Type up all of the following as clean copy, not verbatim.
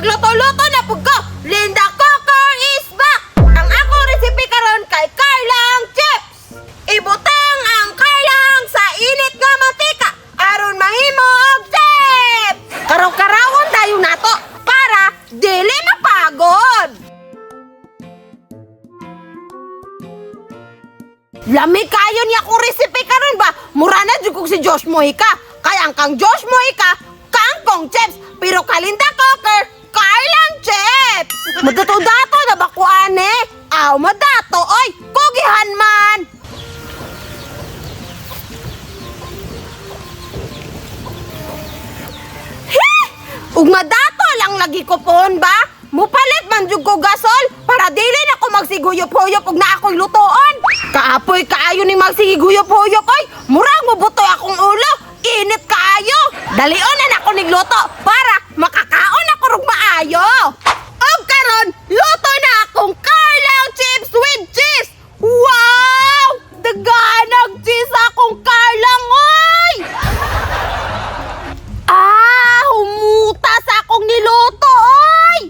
Magluto-luto na pud ko. Linda Cooker is back. Ang akong recipe karon kay Carlang Chips. Ibutang ang karlang sa init nga mantika aron mahimo og chips. Karaw-karawon dayon nato para dili mapagod. Lami kayo niya kung recipe karon ba? Mura na jud kog si Josh Mojica. Kay ang kang Josh Mojica, kangkong chips, pero kalinda Cooker, Carlang chips. Madato-dato na ba ko ane? Aw, madato oy, kugihan man. Ug madato lang lagi ko pohon ba? Mupalit man jud ko gasol para dili na ko magsiguyop-huyop ug naa ako'y lutoon. Kaapoy kaayo ni magsiguyop-huyop oy. Murag mobuto akong ulo. Init kaayo. Dalion na nako nigluto para makakaon ako rug maayo. Og karon luto na akong Carlang chips with cheese. Wow! Daganag cheese akong Carlang oy! Ah, humuta sa akong niluto, oy!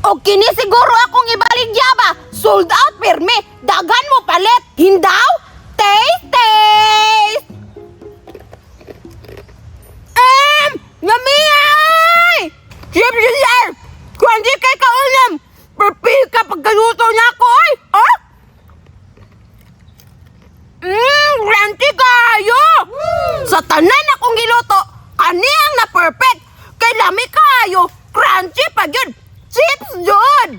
O kini siguro akong ibaligya ba? Sold out pirmi. Daghan mo palit. Hindaw? Taste, taste! Em! Yummy! Chips yan! Kung di kay kaunam, perfect ka pagkaluto niya ako, oy! Oh? Crunchy kayo! Sa tanan akong giluto, kani ang na perfect. Kay lami kayo, crunchy pa gyud. Chips jud.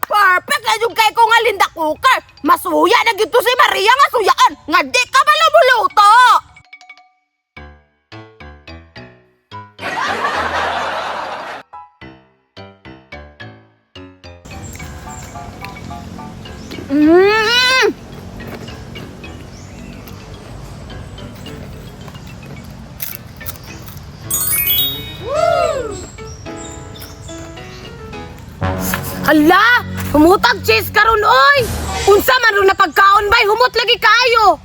Perfect na jud kay ko nga Linda Cooker. Masuya na gyud to si Maria nga suyaan nga di ka balo muluto. Hala! Humutag cheese karon oy! Unsa man ron na pagkaon bay, humot lagi kaayo.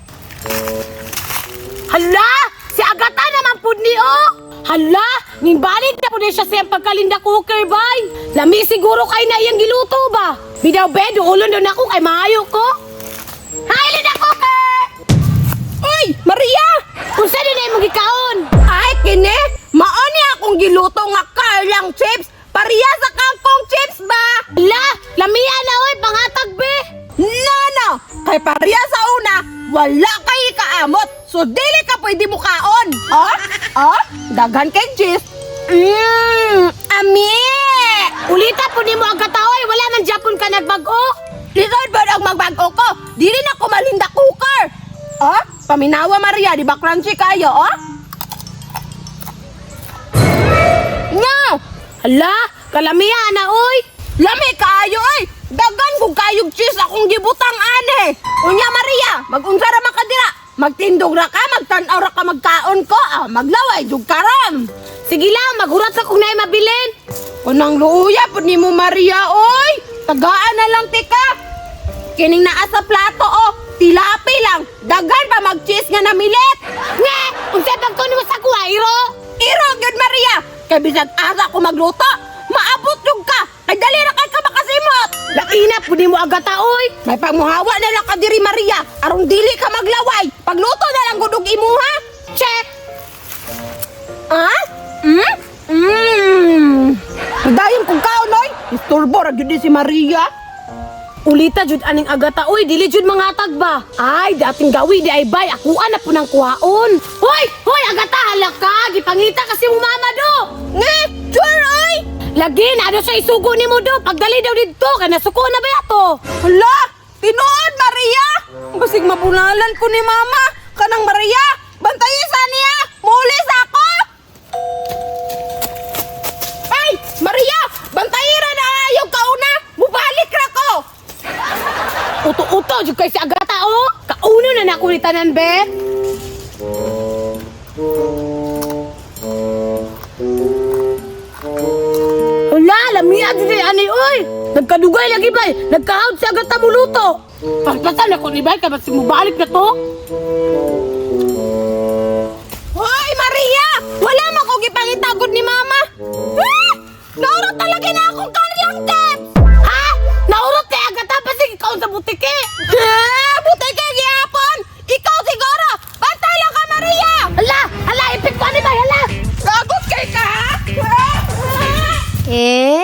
Hala! Si Agata naman pud ni oh! Hala! Nimbalik na pud ni siya sa iyang pagkalinda cooker bay. Lami siguro kay na iyang giluto ba? Bidaw be, duulon daw nako kay maayo ko. Hi, Linda Cooker! Uy, Maria! Unsa din na imong gikaon? Ay, kini! Mao ni akong giluto nga Carlang chips. Pareha sa kangkong chips ba? Hala! Lamia na oy, pangatag be! No, no! Kay pareha sa una, wala kay kaamot. So, dili ka pwede mukaon. Oh? Oh? Daghan kay cheese. Ami! Ulita po nimo ang kataoy, wala man Japon ka nagbag-o. Lisod ba ang magbag-o ko? Dili na ko malinda cooker. Oh? Paminawa Maria, di ba crunchy kayo, oh? No! Hala, kalamiya na oy. Lami kaayo oy! Dagan kung kayog cheese akong gibutang ane. Unya Maria, magunsa ra man ka dira. Magtindog ra ka, magtan-aw ra ka magkaon ko. Ah, maglaway jud karon. Sige lang, maghurat sa kung naay mabilin. Kunang luuya pud nimo Maria oy. Tagaan na lang tika. Kining naa sa plato oh, tilapi lang. Daghan pa mag cheese nga namilit. Nge, unsay pagkuno mo sa kuha, iro? Iro gyud Maria, kay bisag asa ko magluto, maabot jud ka. Kay dali ra kay ka makasimot. Laina pud nimo agata oy. May pagmuhawa na lang ka diri Maria, aron dili ka maglaway. Pagluto na lang gudog imuha. Che, Ha? Mm? Mm. Dayon kung kaon oy, isturbo ra gyud ni si Maria. Ulita jud aning agata oy, dili jud mangatag ba? Ay, dating gawi di ay bay, akuan na po ng kuhaon. Hoy, hoy agata hala ka, gipangita kasi mo mama do. Nge, sure oy. Lagi na ano sa isugo nimo do, pagdali daw didto kay nasuko na ba ato? Hala, tinuod Maria. Basig mabunalan ko ni mama. Kanang Maria, bantayi sa niya. Muli sa ako. Ay, Maria, bantayi ra na ayaw kauna. Mubalik ra ko. Uto-uto jud kay si agata oh. Kauno na nako ni tanan be. Hala, lamia jud ni ani oy. Nagkadugay lagi bay, nagkahawd si agata muluto. Paspasan ako ni bay kay basig mubalik na to. Hoy, Maria! Wala man ko gipangitagod ni Mama. Ah! Naura Eh?